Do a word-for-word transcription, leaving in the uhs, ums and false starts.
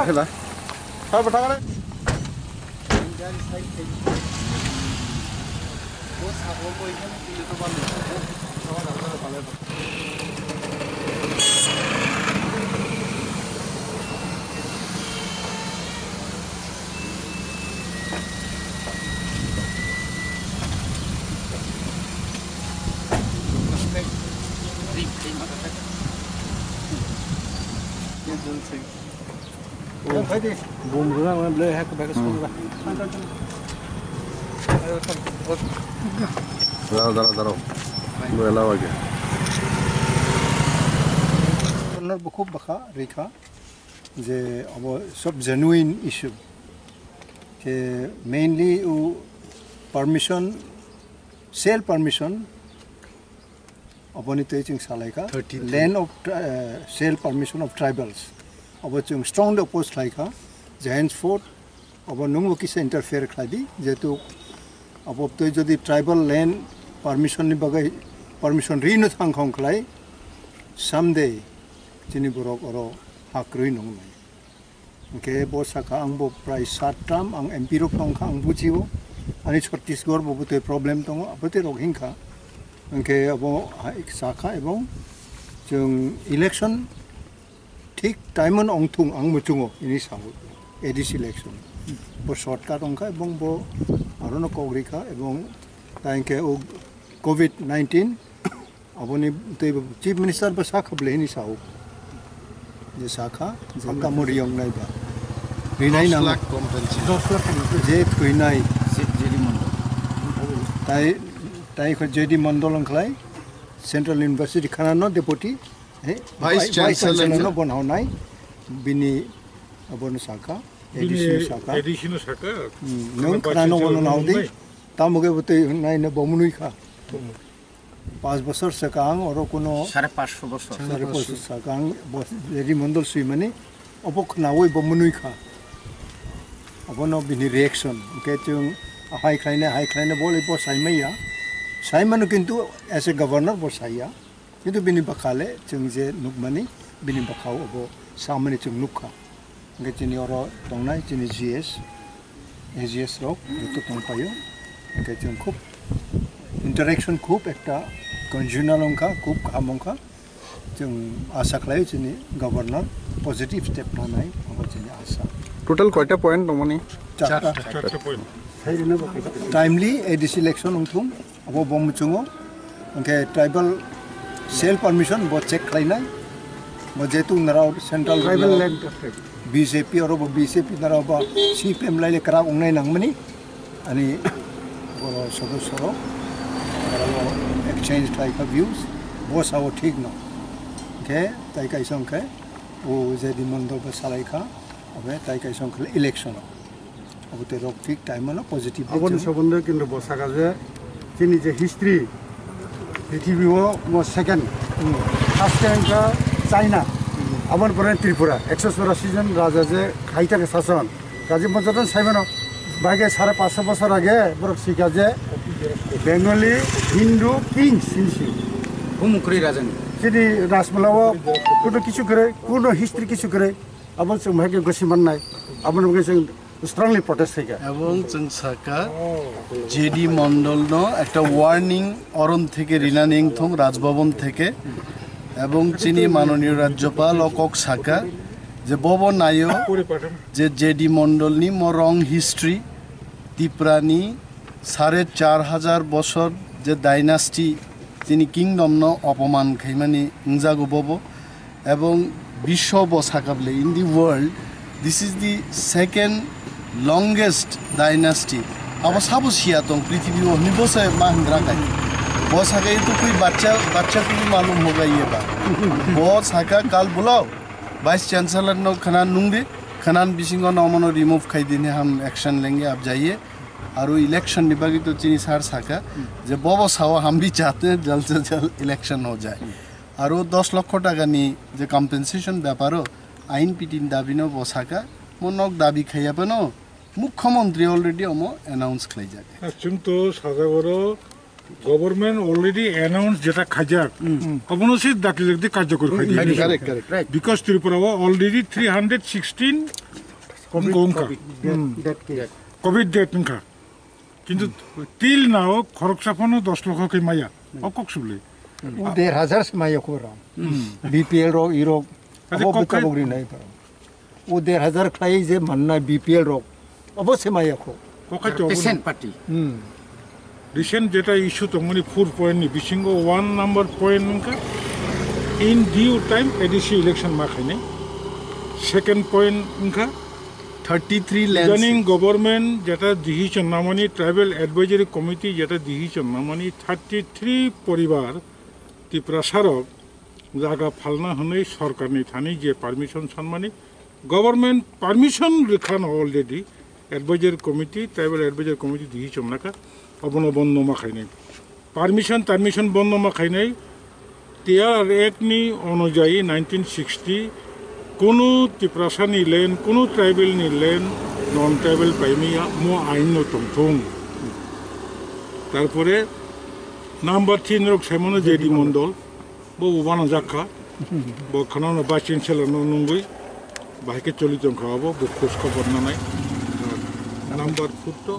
Hela. Har bata kare. Bum rwna mane belai hak bag song ra. Daro, daro, daro. Bo ela wage. Governor bo khub bwkha rikha je abo sob genuine issue. Je mainly o permission, sale permission, Aboni twi chwng salaikha, thirteen land of tri-, eh, sale permission of tribals. Abo chwng strongly oppose khlaikha, je henceforth abo nwngbo kisa interfere khlaidi, jehetu abo twi jodi tribal land permission ni bagwi permission rino thangkha wngkhlai, someday chini borok oro ha kwrwi nwngnai. Hwnkhe bo sakha, ang bo prai sat term ang M P rok tongkha, ang bujio. Ani Chhattisgarh bo bwtwi problem tongo, abwtwi rok hinkha. Hwnkhe abo hai sakha, ebong chwng election thik time-o ongthung ang muchungo, ini sao A D C election. Bo shortcut ongkha, ebong bo arono kok rikha, ebong ta hwnkhe o covid nineteen Aboni tei Chief Minister bo sakha bwlehini sao. Je sakha, je tamo riyong nai ba. Rinai dos nang lakh compensation. Je thwinai. Chief J D Mondol. Tai, tai kho J D Mondol wngkhlai Central University khana no deputy. He, Vice Vice Chancellor Chancellor no no. Bon hawnai. Bini abono sakha. Bini A D C no sakha. A D C no sakha. Hmm, Khana nung khana no Vice Chancellor bono no naudi. Nai. Tamo ge bwtwi nai no bomunui kha. Hmm. Pas bosor swkang oro kuno sare pansho bosor. Sare pansho swkang bo J D Mondol swimani obo khnaui bo mwnwi kha. Obono bini reaction. Hwnkhe chwng hai khlaina, hai khlaina bo le bo saimaya. Saimano kintu as a governor bo saiya. Kintu bini bwkha le chwng je nukmani bini bwkhao obo samani chwng nukha. Hwnkhe chini oro tongnai chini G S, A G S rok joto tongpaio. Hwnkhe chwng khub interaction khub ekta congenial wngkha, khub kaham wngkha. Chwng asa khlaio chini governor positive step lanai, abo chini asa. Total koita point tongmani? Charta. Charta point. Timely A D C election wngthung. Abo bo muchungo, hwnkhe tribal sale permission bo check khlainai, bo jehetu narao central tribal land B J P oro bo B J P narao bo C P M laile kwrak wngnai nangmani, ani boro sodosyo rok, oro exchange khlaikha views, bo sao thik no, hwnkhe tai kaisa hwnkhe o J D Mondol bo salaikha, obe tai kaisa hwnkhe election o. Abo tei rok thik time ano positive. Aboni somondo kintu bo saka je chini je history, prithibi o mo second, first time ka China, aboni pore Tripura, ekso chorasi jon raja je khai thangkha sason, kaje mo joto sai mano, bahai khe sare pansho bosor age borok sika je Bengali Hindu kings hinwi si. Bumung kwrwi raja ni. Chini Rajmala o kuno kisu kwrwi, kuno history kisu kwrwi, abo chwng bahai khe gosi mannai, aboni bagwi chwng strongly protest khaikha. Ebong chwng saka, J D Mondol no ekta warning oron theke rinani wngthong Rajbhavan theke, ebong chini manoniyo Rajyapal o kok saka je bobo nayo je J D Mondol ni mo wrong history, Tipra ni sare char hajar bosor je dynasty chini kingdom no opoman khaimani wngjago bobo. Ebong biswo bo sakable, in the world, this is the second longest dynasty. Abo sabo siya tong prithibi o hwnwi bo se ma hwngra khai. Bo sakai tu koi bachcha, bachcha ko bhi malum hoga ye ba. Bo saka kal bulao, Vice Chancellor no khana nungdi, khanan bisingo no mono remove khai dini, hum action lenge, ab jaiye. Aro election ni bagwi to chini sir saka je bobo sao hum bhi chahte hain jal se jal election ho jaye. Aro dos lokho taka ni je compensation bepar o ain pitin dabi no bo saka, mo nok dabi khaiya phano Mukhyamantri already omo announce khlaijak. Chwng to sajak oro Government already announce jeta khajak, obono se dakti dakti karjokor khaidi. Correct, correct. Because Tripura o already three hundred sixteen wngkha. Covid death wngkha. Kintu till now khoroksa phano dos lokho khe maya. O kok subli. O der hajar se maya khoro. B P L rok, i rok. Abo kok bwkha bugri nai. O der hajar khlai je manna B P L rok. Obo se maya kho. Kokai to Patient party. Hmm. Recent jeta issue tongmani four point ni bisingo one number point wngkha in due time A D C election ma khainai. Second point wngkha thirty three lands. Idaning government jeta decision namani, tribal advisory committee jeta decision namani, thirty three poribar Tiprasa rok jaga phalna hwnwi sorkarni thani je permission sanmani, government permission rwkha no already, advisory committee, tribal advisory committee decision lakha, obono bondo ma khainai. Permission, permission bondo ma khainai, T R Act ni onujayi nineteen sixty, kunu Tiprasa ni land, kunu tribal ni land, non tribal paimaya mo ain no tongthung. Tarpore number three norok saimano J D Mondol, bo uano jakha, bo khana no vice chancellor no nungwi, bahai khe choli tongkha abo, bo khos khobor nanai. Number four to.